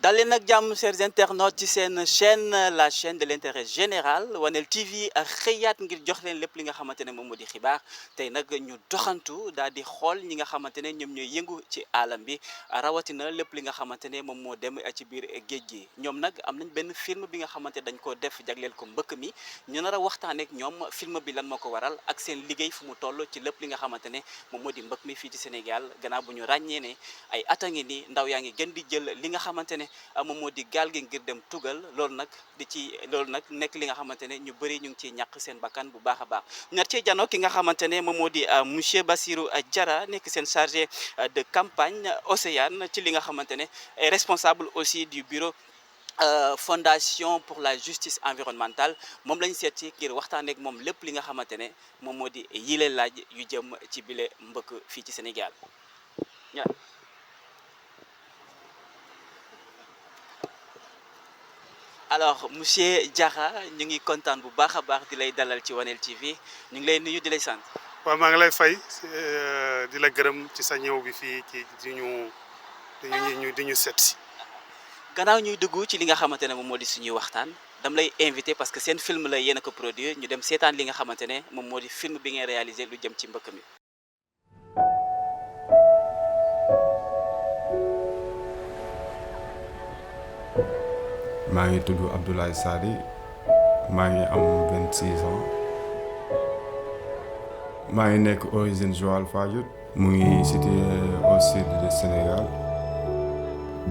daleen nag jàmm chers internautes ci seen chaîne la chaîne de l'intérêt général Wanel TV ak xëyaat ngir jox leen lépp li nga xamante ne moom moo di xibaar tey nag ñu doxantu daal di xool ñi nga xamante ne ñoom ñooy yëngu ci alam bi rawatina lépp li nga xamante ne moom moo dem ci biir géej gi ñoom nag am nañ benn film bi nga xamante dañ ko def jagleel ko mbëkk mi ñu nar a waxtaanee ak ñoom film bi lan moo ko waral ak seen liggéey fu mu toll ci lépp li nga xamante ne moom moo di mbëkk mi fii ci Sénégal gannaaw bu ñu ràññee ne ay at a ngi ni ndaw yaa ngi gën di jël li nga xamante ne moom moo di gaal gi ngir dem tugal loolu nag nekk li nga xamante ne ñu bëri ñu ngi ciy ñàkk seen bakkan bu baax a baax ñaar ci jano ki nga xamante ne moom moo di monsieur Bassirou Diarra nekk seen chargé de campagne Océane ci li nga xamante ne est responsable aussi du bureau fondation pour la justice environnementale moom lañ seet ci ngir waxtaan ak moom lépp li nga xamante ne moom moo di yile laaj yu jëm ci bile mbëkk fii ci Sénégal. Alors monsieur Diarra ñu ngi kontaan bu baax a baax di lay dalal ci Wanel TV ñu ngi lay nuyu di lay sant. waaw maa ngi lay fay di la gërëm ci sa ñëw bi fii ci di ñu seet si. gannaaw ñuy dugg ci li nga xamante ne moom moo di suñuy waxtaan dam lay invité parce que seen film la yéen a ko produire ñu dem seetaan li nga xamante ne moom moo di film bi ngeen réalisé lu jëm ci mbëkk mi. maa ngi tudd Abdoulaye Sadi maa ngi am 26 ans maa ngi nekk origine Joal Fadiouth mu ngi situé au sud du Sénégal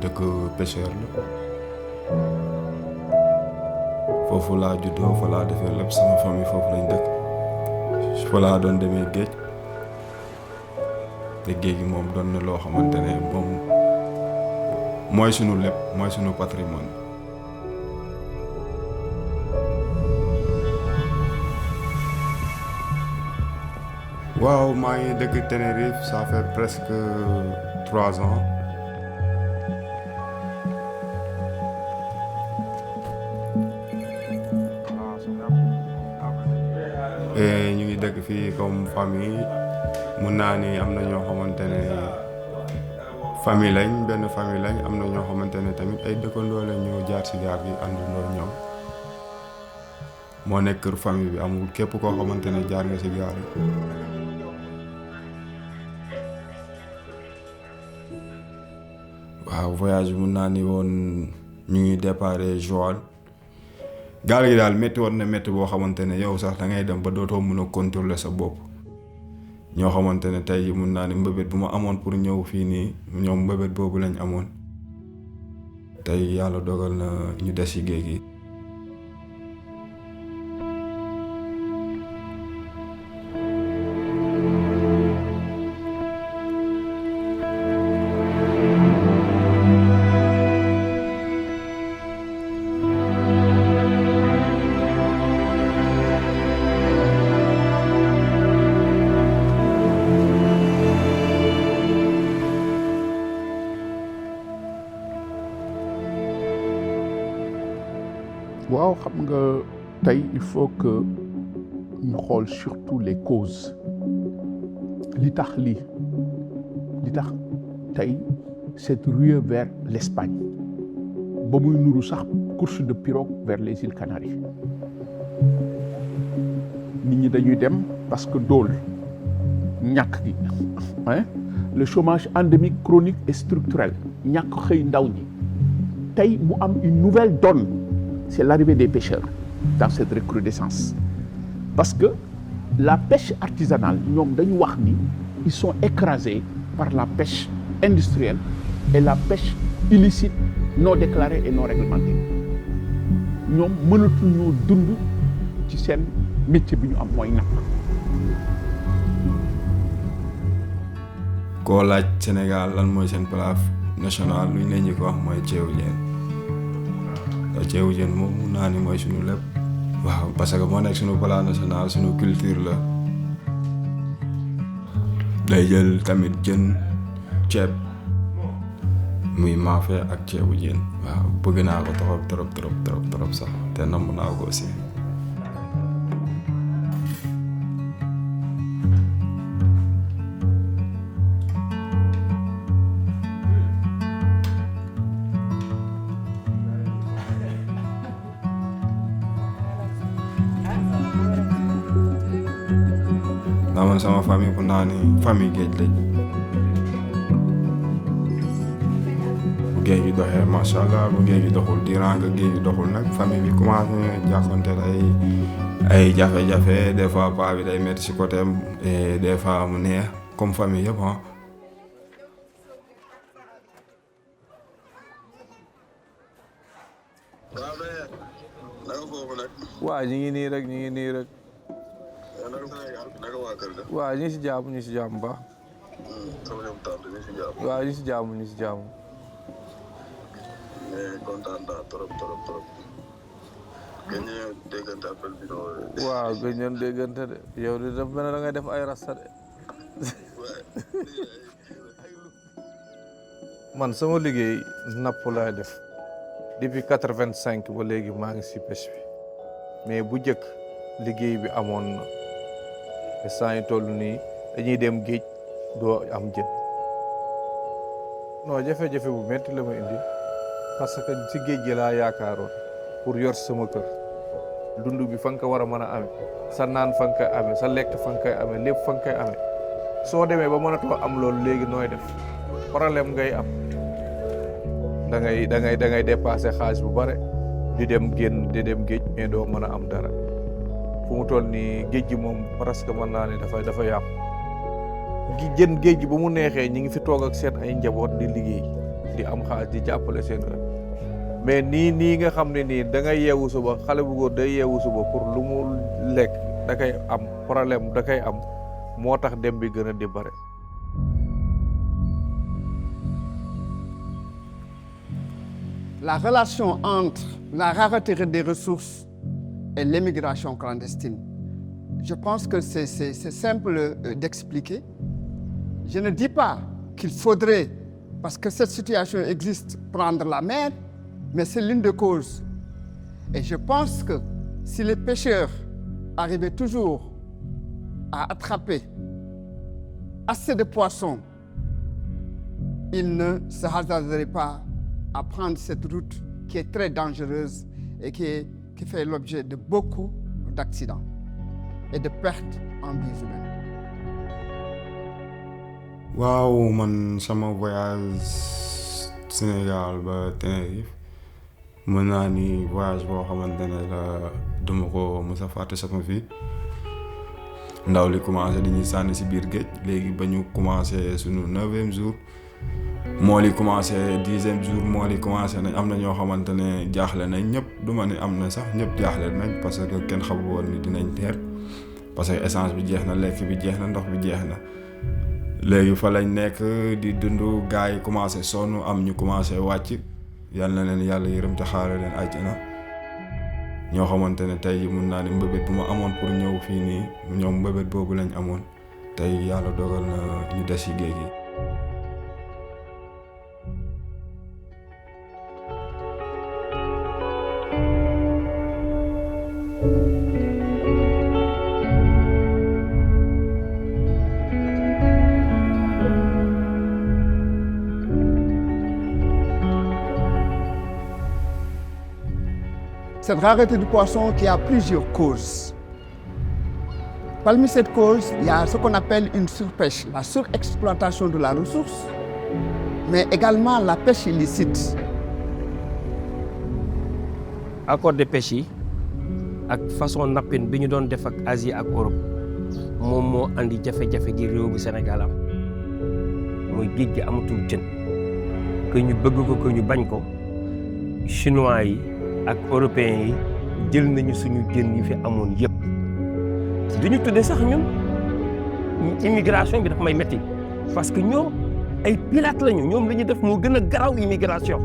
dëkk pêcheur la foofu laa juddoo fa laa defee lépp sama famille foofu lañ dëkk fa laa doon demee géej te géej gi moom doon na loo xamante ne moom mooy sunu lépp mooy sunu patrimoine. waaw maa ngi dëkk Tenerife ça fait presque 3 ans. et ñu ngi dëkk fii comme famille mun naa ni am na ñoo xamante ne famille lañ benn famille lañ am na ñoo xamante ne tamit ay dëkkandoo lañ ñoo jaar ci gaal gi àndandoo ñoom moo nekk kër famille bi amul képp koo xamante ne jaar nga ci gaal gi. waaw voyage bi mun naa ni woon ñu ngi déparé Joal gaal gi daal métti woon na métti boo xamante ne yow sax da ngay dem ba dootoo mun a contrôler sa bopp ñoo xamante ne tey mun naa ni mbëbët bu ma amoon pour ñëw fii nii ñoom mbëbët boobu lañ amoon tey yàlla dogal na ñu des ci géej gi. waaw xam nga tey il faut que ñu xool surtout les causes li tax tey cette ruée vers l'Espagne ba muy nuru sax course de pirogue vers les îles Canaries nit ñi dañuy dem parce que dool ñàkk gi le chômage endémique chronique et structurel ñàkk xëy ndaw ñi tey mu am une nouvelle donne. C'est l'arrivée des pêcheurs dans cette recrudescence. Parce que la pêche artisanale, ils sont écrasés par la pêche industrielle et la pêche illicite, non déclarée et non réglementée. Nous mënatuñu dund ci seen métier bi ñu am mooy napp. koo laaj Sénégal lan mooy seen plat national lu ñu leen ñu ko wax mooy ceebu jën. ceebu jën moom mun naa ni mooy sunu lépp waaw parce que moo nekk sunu plat national sunu culture la day jël tamit jën ceeb muy maafe ak ceebu jën waaw bëgg naa ko trop sax te namm naa ko aussi. ndax man sama famille bu naa ni famille géej lañ. bu géej gi doxee macha allah bu géej gi doxul durant que géej gi doxul nag famille bi commencé jànkuwanteel ay jafe-jafe des fois paa bi day métti si côté am et des fois mu neex comme famille yëpp ah. waaw ñu ngi nii rek waaw ñu ngi si jàmm baax. waaw ñu ngi si jàmm. kontaan naa trop. gëj nañu déggante appel bi noonu. waaw gëj nañu déggante de yow de dafa mel ne da ngay def ay rasta de. man sama liggéey napp laay def depuis 85 ba léegi maa ngi si pêche bi mais bu njëkk liggéey bi amoon na instant yi toll nii dañuy dem géej doo am jën. non jafe-jafe bu métti la ma indi parce que si géej gi laa yaakaaroon pour yor sama kër dund bi fa nga ko war a mën a amee sa naan fa nga koy amee sa lekk fa nga koy amee lépp fa nga koy amee soo demee ba mënatoo am loolu léegi nooy def problème ngay am da ngay dépassé xaalis bu bare di dem géej mais doo mën a am dara fu mu toll nii géej gi moom presque mën naa ne dafa yàqu géej gi ba mu neexee ñi ngi fi toog ak seen ay njaboot di liggéey di am xaalis di jàppale seen kër mais nii nga xam ne nii da ngay yeewu suba xale bu góor day yeewu suba pour lu mu lekk da koy am problème da koy am moo tax dem bi gën a di bare. La relation entre la rareté des ressources et l'émigration clandestine, je pense que c'est simple d'expliquer. Je ne dis pas qu'il faudrait, parce que cette situation existe, prendre la mer, mais c'est l'une des causes. Et je pense que si les pêcheurs arrivaient toujours à attraper assez de poissons, ils ne se hasarderaient pas à prendre cette route qui est très dangereuse et qui fait l'objet de beaucoup d'accidents et de pertes en vies humaines. waaw man sama voyage Sénégal ba Tenerife mën naa ni voyage boo xamante ne la duma ko mës a fàtte sama vie ndaw li commencé di ñuy sànni si biir géej léegi ba ñu commencé sunu 9e jour moo li commencé 10e jour moo li commencé nañ am na ñoo xamante ne jaaxle nañ ñëpp du ma ne am na sax ñëpp jaaxle nañ parce que kenn xamul woon ni dinañ teer parce que essence bi jeex na lekk bi jeex na ndox bi jeex na léegi fa lañ nekk di dund gars yi commencé sonn am ñu commencé wàcc yal na leen yàlla yërëm te xaare leen àjjana ñoo xamante ne tey mun naa ne mbëbët bu ma amoon pour ñëw fii nii ñoom mbëbët boobu lañ amoon tey yàlla dogal na ñu des ci géej gi. Cette rareté du poisson qui a plusieurs causes. Parmi cette cause, il y a ce qu'on appelle une surpêche, la surexploitation de la ressource, mais également la pêche illicite. Accord de pêche yi ak façon nappin bi ñu doon def ak Asie ak Europe moom moo andi jafe-jafe gi réew bu Sénégal am mooy géej gi amatul jën que ñu bëgg ko que ñu bañ ko chinois yi ak européens yi jël nañu suñu jën yi fi amoon yëpp dañu tuddee sax ñun immigration bi dafa may metti parce que ñoom ay pirate lañu ñoom la ñuy def moo gën a garaaw immigration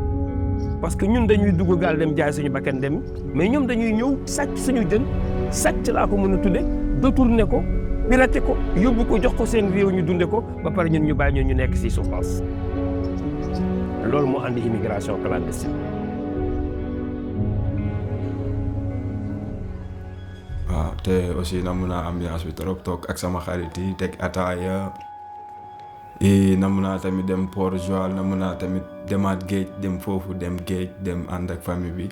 parce que ñun dañuy dugg gaal dem jaay suñu bakkan dem mais ñoom dañuy ñëw sàcc suñu jën sàcc laa ko mën a tudde détourné ko piraté ko yóbbu ko jox ko seen réew ñu dunde ko ba pare ñun ñu bàyyi ñun ñu nekk si souffrance loolu moo andi immigration clandestine. waaw te aussi namu naa ambiance bi trop toog ak sama xarit yi teg ataaya namu naa tamit dem Port Joal namu naa tamit demaat géej dem foofu dem géej dem ànd ak famille bi.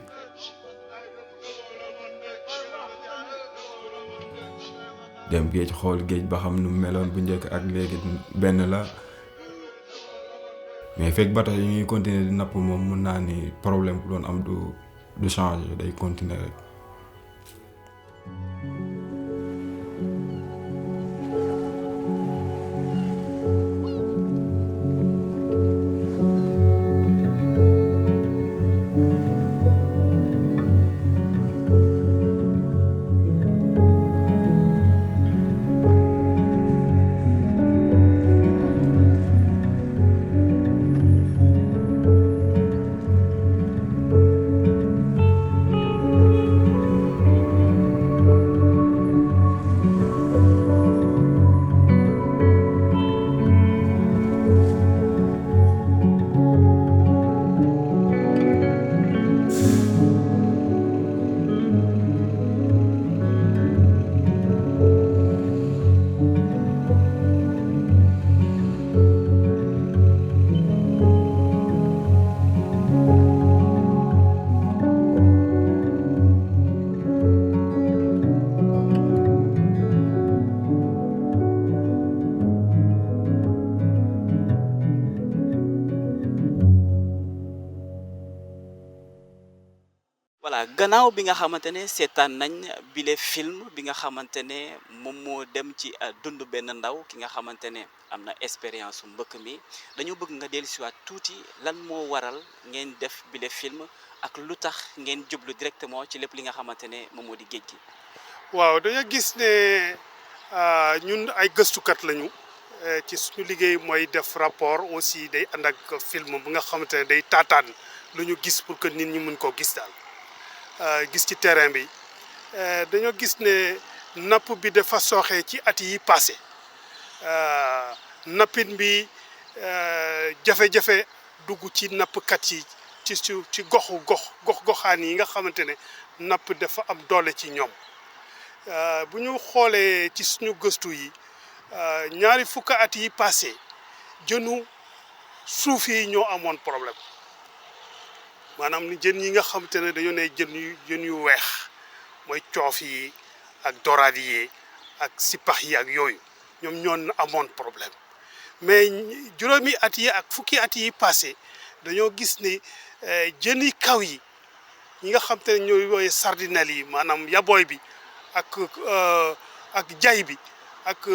dem géej xool géej ba xam nu meloon bu njëkk ak léegi benn la mais fekk bato yi ñuy continuer di napp moom mun naa ni problème bu doon am du changer day continuer rek. voilà gannaaw bi nga xamante ne seetaan nañ bile film bi nga xamante ne moom moo dem ci dund benn ndaw ki nga xamante ne am na expérience su mbëkk mi dañu bëgg nga dellusiwaat tuuti lan moo waral ngeen def bile film ak lu tax ngeen jublu directement ci lépp li nga xamante ne moom moo di géej gi. waaw dañoo gis ne ñun ay gëstukat lañu ci suñu liggéey mooy def rapport aussi day ànd ak film bu nga xamante ne day taataan lu ñu gis pour que nit ñi mën koo gis daal. gis ci terrain bi dañoo gis ne napp bi dafa sooxee ci at yi passé nappin bi jafe-jafe dugg ci nappkat yi ci goxaan yi nga xamante ne napp dafa am doole ci ñoom bu ñu xoolee ci suñu gëstu yi ñaari fukki at yi passé jënu suuf yi ñoo amoon problème maanaam ni jën yi nga xamante ne dañoo ne jën yu weex mooy coof yi ak doraad yi ak sipax yi ak yooyu ñoom ñoo amoon problème mais juróomi at yi ak fukki at yi passé dañoo gis ni jën yi kaw yi ñi nga xamante ne ñooy wooye sardinelle yi maanaam yabooy bi ak jay bi ak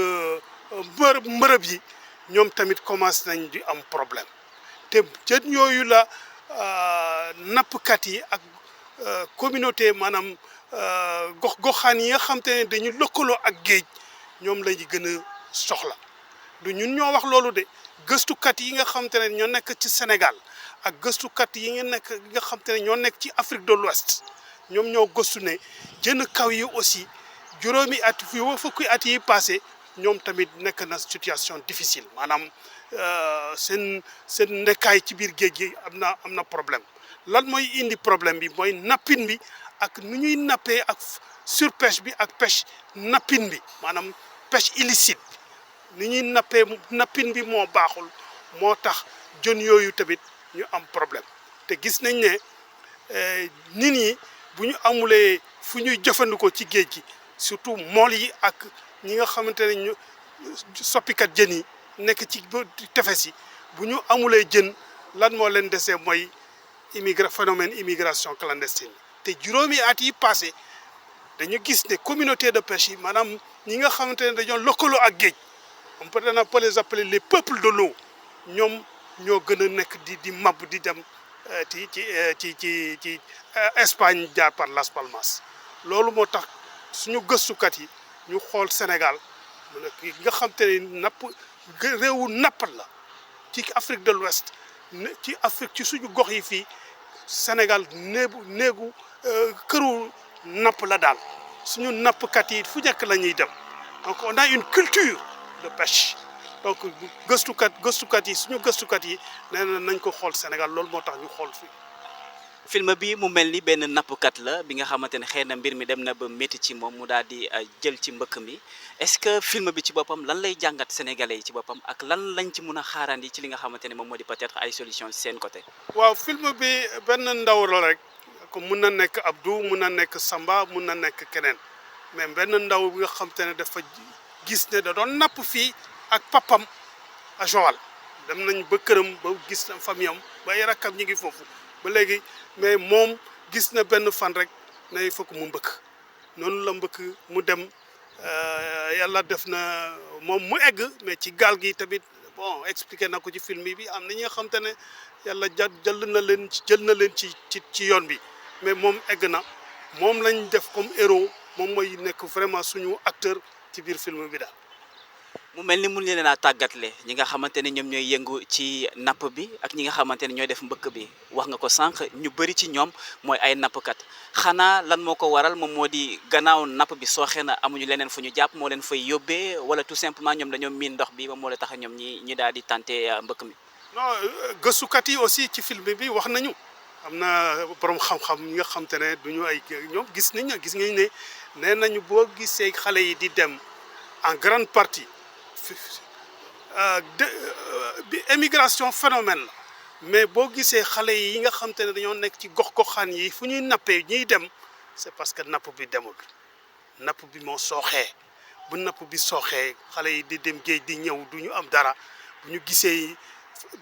mbërëb yi ñoom tamit commencé nañ di am problème te jën yooyu la nappkat yi ak communauté maanaam goxaan yi nga xam te ne dañu lëkkaloo ak géej ñoom lañu gën a soxla du ñun ñoo wax loolu de gëstukat yi nga xam te ne ñoo nekk ci Sénégal ak gëstukat yi nga xam te ne ñoo nekk ci Afrique de l'Ouest ñoom ñoo gëstu ne jën kaw yi aussi juróomi at fi fukki at yi passé ñoom tamit nekk na situation difficile maanaam seen ndekkaay ci biir géej gi am na problème lan mooy indi problème bi mooy nappin bi ak nu ñuy nappee ak surpêche bi ak pêche nappin bi maanaam pêche illicite ni ñuy nappee nappin bi moo baaxul moo tax jën yooyu tamit ñu am problème te gis nañ ne nit ñi bu ñu amulee fu ñuy jëfandikoo ci géej gi surtout mool yi ak ñi nga xamante ne ñu soppikat jën yi nekk ci tefes yi bu ñu amulee jën lan moo leen desee mooy phénomène immigration clandestine te juróomi at yi passé dañu gis ne communauté de pêche yi maanaam ñi nga xamante ne dañoo lëkkaloo ak géej on peut les appeler les peuples de l'eau ñoom ñoo gën a nekk di mab di dem ci Espagne jaar par Las Palmas loolu moo tax suñu gëstukat yi ñu xool Sénégal mu nekk nga xam te ne napp réewu nappal la ci Afrique de l'Ouest ci Afrique ci suñu gox yi fii Sénégal néegu këru napp la daal suñu nappkat yi fu nekk la ñuy dem donc on a une culture de pêche donc gëstukat yi suñu gëstukat yi nee na nañ ko xool Sénégal loolu moo tax ñu xool fii. film bi mu mel ni benn nappkat la bi nga xamante ne xëy na mbir mi dem na ba métti ci moom mu daal di jël ci mbëkk mi est-ce que film bi ci boppam lan lay jàngat sénégalais yi ci boppam ak lan lañ ci mun a xaarandi ci li nga xamante ne moom moo di peut-être ay solution ci seen côté. waaw film bi benn ndaw la rek ko mun na nekk Abdou mun na nekk Samba mun na nekk keneen mais benn ndaw bi nga xam te ne dafa gis ne da doon napp fii ak papam à Joal dem nañ ba këram ba gis na famille am ba ay rakkam ñi ngi foofu ba léegi mais moom gis na benn fan rek ne il faut que mu mbëkk noonu la mbëkk mu dem yàlla def na moom mu egg mais ci gaal gi tamit bon expliqué na ko ci film bi am na ñi nga xam te ne yàlla jël na leen ci yoon bi mais moom egg na moom lañ def comme héros moom mooy nekk vraiment suñu acteur ci biir film bi daal. mu mel ni mun leen a tàggatle ñi nga xamante ne ñoom ñooy yëngu ci napp bi ak ñi nga xamante ne ñooy def mbëkk bi wax nga ko sànq ñu bëri ci ñoom mooy ay nappkat xanaa lan moo ko waral moom moo di gannaaw napp bi sooxe na amuñu leneen fu ñu jàpp moo leen fay yóbbee wala tout simplement ñoom dañoo miin ndox bi ba moo la tax ñoom ñi daal di tenté mbëkk mi. non gëstukat yi aussi ci film bi wax nañu am na borom xam-xam ñi nga xam te ne duñu ay ñoom gis nañ ne nee nañu boo gisee xale yi di dem en grande partie. Émigration phénomène la mais boo gisee xale yi nga xam te ne dañoo nekk ci gox-goxaan yi fu ñuy nappee ñuy dem c'est parce que napp bi demul napp bi moo sooxee bu napp bi sooxee xale yi di dem géej di ñëw du ñu am dara bu ñu gisee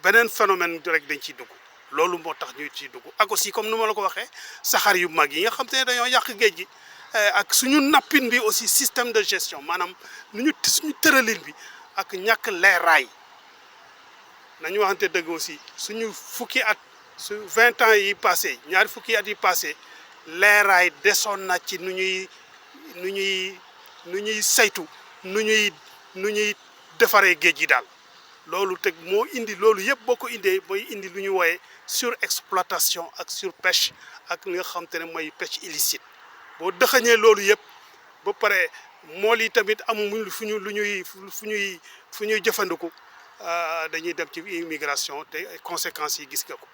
beneen phénomène rek dañ ciy dugg loolu moo tax ñu ciy dugg ak aussi comme nu ma la ko waxee saxaar yu mag yi nga xam te ne dañoo yàq géej gi ak suñu nappin bi aussi système de gestion maanaam suñu tëralin bi ak ñàkk leeraay nañu waxante dëgg aussi suñu fukki at su 20 ans yi passé ñaari fukki at yi passé leeraay desoon na ci nu ñuy saytu nu ñuy defaree géej gi daal loolu teg moo indi loolu yëpp boo ko indee mooy indi lu ñu wooyee surexploitation ak surpêche ak li nga xam te ne mooy pêche illicite boo dëxañee loolu yëpp ba pare mool yi tamit amuñu fu ñuy jëfandiku dañuy dem ci immigration te conséquences yi gis nga ko.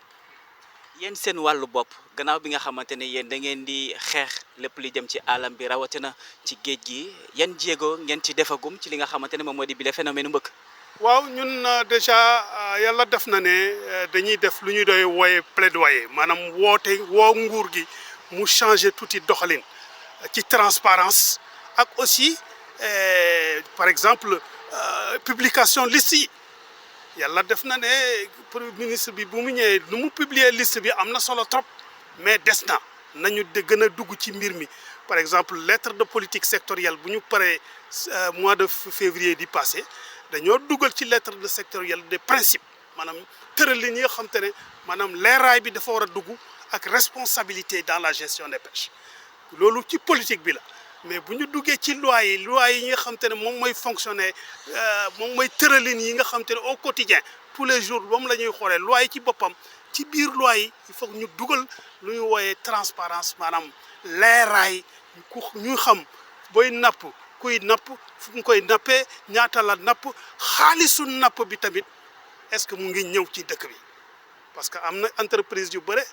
yéen seen wàllu bopp gannaaw bi nga xamante ne yéen da ngeen di xeex lépp li jëm ci alam bi rawatina ci géej gi yan jéego ngeen ci defagum ci li nga xamante ne moom moo di bile phénomène mbëkk. waaw ñun déjà yàlla def na ne dañuy def lu ñu doy wooye plaidoyer maanaam woo nguur gi mu changer tuuti doxalin ci transparence ak aussi par exemple publication liste yi yàlla def na ne premier ministre bi bu mu ñëwee nu mu publier liste bi am na solo trop mais des na nañu gën a dugg ci mbir mi par exemple lettre de politique sectorielle bu ñu paree mois de février di passé dañoo dugal ci lettre de sectorielle des principes maanaam tëralin yi nga xam te ne maanaam leeraay bi dafa war a dugg ak responsabilité dans la gestion des pêches loolu ci politique bi la mais bu ñu duggee ci loi yi nga xam te ne moom mooy fonctionner moom mooy tëralin yi nga xam te ne au quotidien tous les jours moom la ñuy xoolee loi yi ci boppam ci biir loi yi il faut ñu dugal lu ñu wooyee transparence maanaam leeraay ñu xam booy napp kuy napp fu mu koy nappee ñaata la napp xaalisu napp bi tamit est-ce que mu ngi ñëw ci dëkk bi parce que am na entreprise yu bëre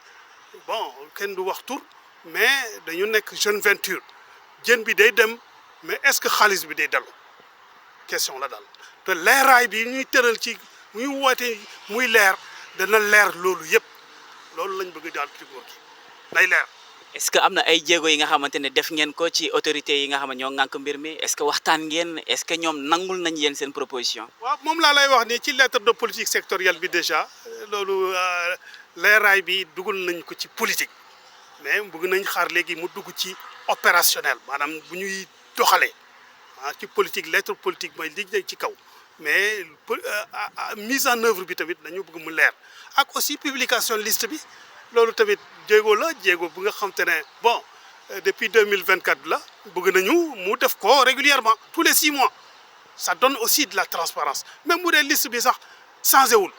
bon kenn du wax tur mais dañu nekk jeune venture jën bi day dem mais est-ce que xaalis bi day dellu question la daal te leeraay bi ñuy tëral ci muy woote muy leer dana leer loolu yëpp loolu lañ bëgg daal ci góor gi nay leer. est-ce que am na ay jéego yi nga xamante ne def ngeen ko ci autorités yi nga xam ne ñoo ŋànk mbir mi est-ce que waxtaan ngeen est-ce que ñoom nangul nañ yéen seen proposition. waaw moom laa lay wax ni ci lettre de politique sectorielle bi déjà loolu leeraay bi dugal nañ ko ci politique mais bëgg nañ xaar léegi mu dugg ci opérationnel maanaam bu ñuy doxalee ci politique lettre politique mooy liggéey ci kaw mais mise en œuvre bi tamit dañu bëgg mu leer ak aussi publication liste bi. loolu tamit jéego la jéego bu nga xam te ne bon depuis 2024 la bëgg nañu mu def ko régulièrement tous les 6 mois ça donne aussi de la transparence même bu dee liste bi sax changé wul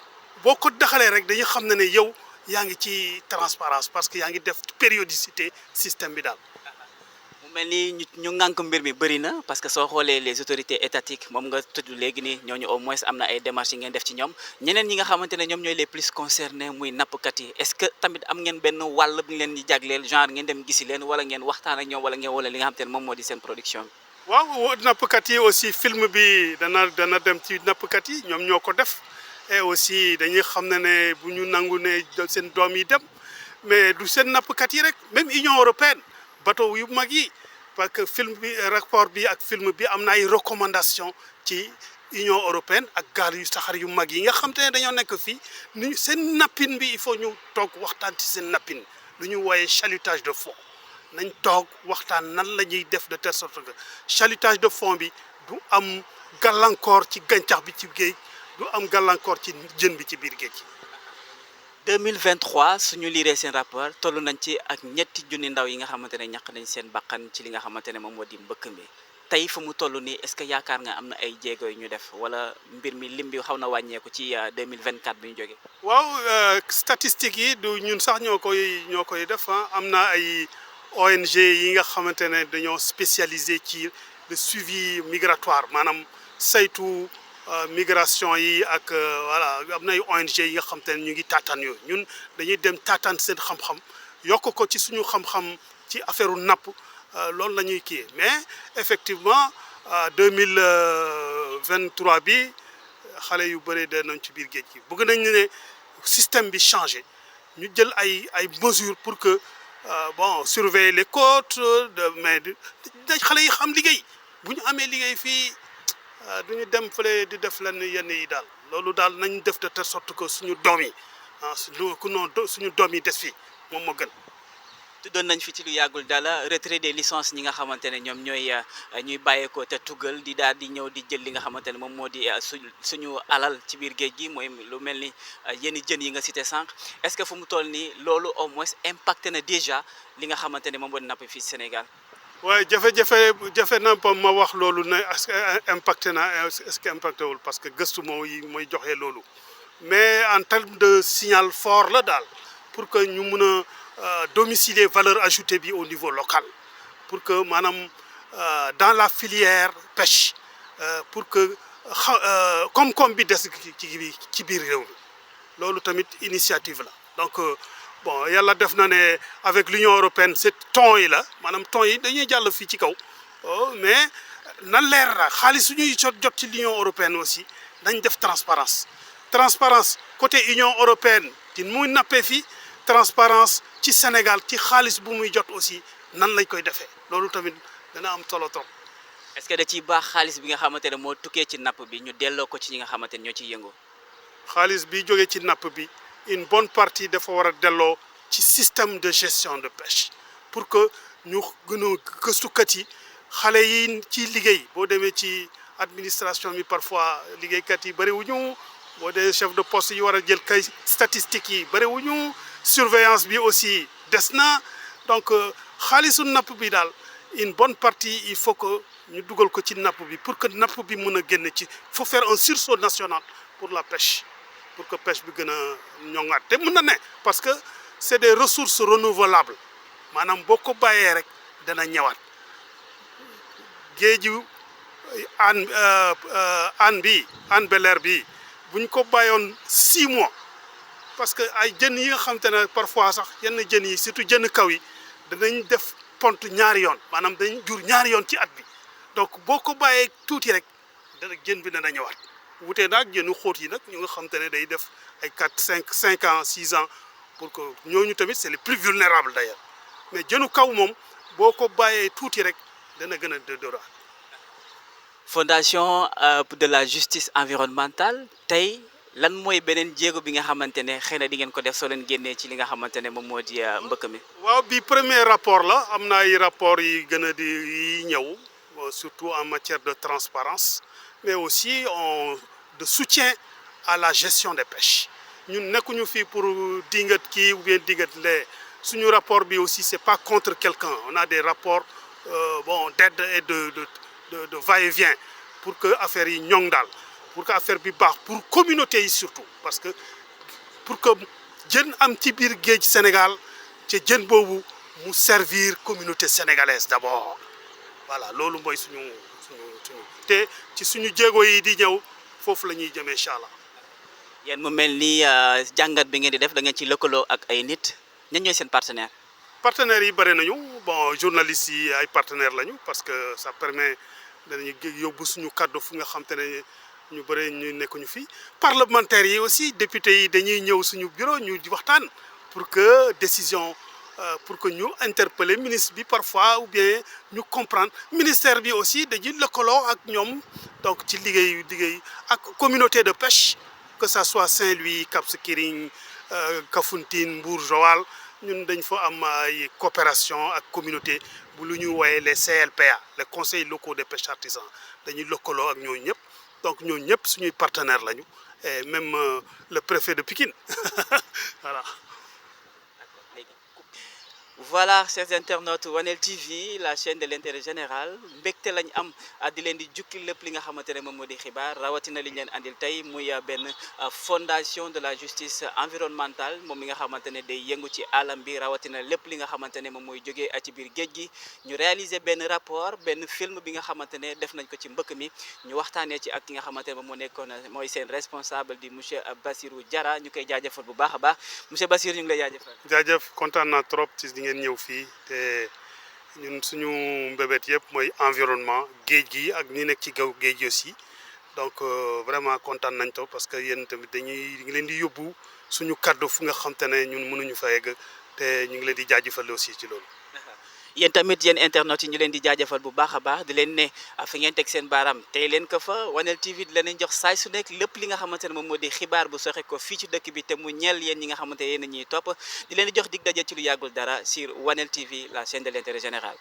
boo ko daxalee rek dañu xam ne yow yaa ngi ci transparence parce que yaa ngi def périodicité système bi daal. mu mel ni ñu ŋànk mbir mi bëri na parce que soo xoolee les autorités étatiques moom nga tudd léegi nii ñooñu au moins am na ay démarches yi ngeen def ci ñoom ñeneen ñi nga xamante ne ñoom ñooy les plus concernés muy nappkat yi est-ce que tamit am ngeen benn wàll bu leen di jagleel genre ngeen dem gisi leen wala ngeen waxtaan ak ñoom wala ngeen wala li nga xamante ne moom moo di seen production bi. waaw nappkat yi aussi film bi dana dem ci nappkat yi ñoom ñoo ko def et aussi dañuy xam ne bu ñu nangu ne seen doom yi dem mais du seen nappkat yi rek même Union européenne bateau yu mag yi parce que film bi rapport bi ak film bi am na ay recommandations ci Union européenne ak gaal yu saxaar yu mag yi nga xam te ne dañoo nekk fii ni seen nappin bi il faut ñu toog waxtaan ci seen nappin lu ñu wooyee chalutage de fond nañ toog waxtaan nan la ñuy def de telle sorte que chalutage de fond bi du am gàllankoor ci gàncax bi ci géej du am gàllankoor ci jën bi ci biir géej. 2023 suñu liiree seen rapport toll nañ ci ak ñetti junni ndaw yi nga xamante ne ñàkk nañ seen bakkan ci li nga xamante ne moom moo di mbëkk mi tey fu mu toll nii est-ce que yaakaar nga am na ay jéego yu ñu def wala mbir mi lim bi xaw na wàññeeku ci 2024 bi ñu jógee. waaw statistiques yi du ñun sax ñoo koy def am na ay ONG yi nga xamante ne dañoo spécialisé ci le suivi migratoire maanaam saytu migration yi ak voilà am na ay ONG yi nga xamante ne ñu ngi taataan yooyu ñun dañuy dem taataan seen xam-xam yokk ko ci suñu xam-xam ci affaire napp loolu la ñuy kii mais effectivement 2023 bi xale yu bëri de nañ ci biir géej gi bëgg nañ ne système bi changé ñu jël ay mesures pour que bon surveiller les côtes mais da xale yi xam liggéey bu ñu amee liggéey fii du ñu dem fële di def lenn yenn yi daal loolu daal nañ def de telle sorte que suñu doom yi suñu doom yi des fii moom moo gën. tuddoon nañ fi ci lu yàggul dala retrait des licences ñi nga xamante ne ñoom ñuy bàyyeekoo te tugal di daal di ñëw di jël li nga xamante ne moom moo di suñu alal ci biir géej gi mooy lu mel ni yenn jën yi nga cité sànq est-ce que fu mu toll nii loolu au moins impacté na déjà li nga xamante ne moom moo di napp fii Sénégal. waaye jafe na ba ma wax loolu ne est-ce que impacté na est-ce que impacté wul parce que gëstu mooy joxe loolu mais en terme de signal fort la daal pour que ñu mun a domicilier valeur ajoutée bi au niveau local pour que maanaam dans la filière pêche pour que koom-koom bi des ci biir réew mi loolu tamit initiative la donc bon yàlla def na ne avec l'Union européenne c'est ton yi la maanaam ton yi dañuy jàll fii ci kaw mais na leer la xaalis suñuy jot ci l'Union européenne aussi nañ def transparence côté Union européenne di muy nappee fii transparence ci Sénégal ci xaalis bu muy jot aussi nan lañ koy defee loolu tamit dana am solo trop. est-ce que da ciy baax xaalis bi nga xamante ne moo tukkee ci napp bi ñu delloo ko ci ñi nga xamante ne ñoo ciy yëngu. xaalis bi jógee ci napp bi une bonne partie dafa war a delloo ci système de gestion de pêche pour que ñu gën a gëstukat yi xale yi ci liggéey boo demee ci administration bi parfois liggéeykat yi bëri wu ñu boo dee chef de poste yi war a jël kay statistiques yi bëri wu ñu surveillance bi aussi des na donc xaalisu napp bi daal une bonne partie il faut que ñu dugal ko ci napp bi pour que napp bi mën a génn ci faut faire un sursaut national pour la pêche pour que pêche bi gën a ñoŋaat te mën na ne parce que c'est des ressources renouvelables maanaam boo ko bàyyee rek dana ñëwaat géeju Hann Bel-Air bi bu ñu ko bàyyoon 6 mois parce que ay jën yi nga xam te ne parfois sax yenn jën yi surtout jën kaw yi danañ def pont ñaari yoon maanaam dañ jur ñaari yoon ci at bi donc boo ko bàyyee tuuti rek dana jën bi dana ñëwaat wutee naag jënu xóot yi nag ñu nga xam te ne day def ay 5 ans 6 ans pour que ñooñu tamit c'est les plus vulnérables d'ailleurs mais jënu kaw moom boo ko bàyyee tuuti rek dana gën a dëdëraat. Fondation de la justice environnementale tey lan mooy beneen jéego bi nga xamante ne xëy na di ngeen ko def soo leen génnee ci li nga xamante ne moom moo di mbëkk mi. waaw bi premier rapport la am na ay rapport yi gën a di ñëw surtout en matière de transparence mais aussi de soutien à la gestion des pêches ñun nekkuñu fii pour dingat kii ou bien dingat lee suñu rapport bi aussi c'est pas contre quelqu'un on a des rapports d'aide et de va-et-vient pour que affaire yi ñoŋ daal pour que affaire bi baax pour communauté yi surtout parce que pour que jën am ci biir géej Sénégal ci jën boobu mu servir communauté sénégalaise d'abord voilà loolu mooy suñu te ci suñu jéego yi di ñëw foofu la ñuy jëmee incha allah. yéen mu mel ni jàngat bi ngeen di def da ngeen ci lëkkaloo ak ay nit ñan ñooy seen partenaire. partenaires yi bëri nañu bon journalistes yi ay partenaires lañu parce que ça permet danañu yóbbu suñu kàddu fu nga xam te ne ñu bëri ñu nekkuñu fi parlementaires yi aussi députés yi dañuy ñëw suñu bureau ñu waxtaan pour que décision pour que ñu interpeller ministre bi parfois ou bien ñu comprendre ministère bi aussi dañuy lëkkaloo ak ñoom donc ci liggéey ak communauté de pêche que ça soit Saint-Louis Cap Skirring Kafountine Mbour Joal ñun dañ fa am ay coopération ak communauté bu lu ñu wooyee les CLPA les conseils locaux de pêche artisan dañuy lëkkaloo ak ñooñu ñëpp donc ñooñu ñëpp suñuy partenaires lañu et même le préfet de Pikine voilà. Voilà, chers internautes Wanel TV la chaîne de l'intérêt général mbégte lañ am di leen di jukki lépp li nga xamante ne moom moo di xibaar rawatina li ñu leen andil tey muy benn fondation de la justice environnementale moom mi nga xamante ne day yëngu ci alam bi rawatina lépp li nga xamante ne moom mooy jógee ci biir géej gi ñu réaliser benn rapport benn film bi nga xamante ne def nañ ko ci mbëkk mi ñu waxtaanee ci ak ki nga xamante ne moom moo nekkoon mooy seen responsable di monsieur Bassirou Diarra ñu koy jaajëfal bu baax a baax monsieur Bassirou ñu ngi lay jaajëfal. jaajëf kontaan naa trop ci ngeen ñëw fii te ñun suñu mbébét yëpp mooy environnement géej gi ak ñi nekk ci gaw géej gi aussi donc vraiment kontaan nañ to parce que yéen tamit dañuy ngi leen di yóbbu suñu kàddu fu nga xam te ne ñun mënuñu fa yegg te ñu ngi leen di jaajëfal aussi ci loolu. yéen tamit yéen internautes yi ñu leen di jaajëfal bu baax a baax di leen ne fi ngeen teg seen baaraam tey leen ko fa Wanel TV di leen jox saay su nekk lépp li nga xamante ne moom moo di xibaar bu soxe ko fii ci dëkk bi te mu ñeel yéen ñi nga xamante yéen a ñuy topp di leen di jox dig daje ci lu yàggul dara sur Wanel TV la chaîne de l'intérêt général.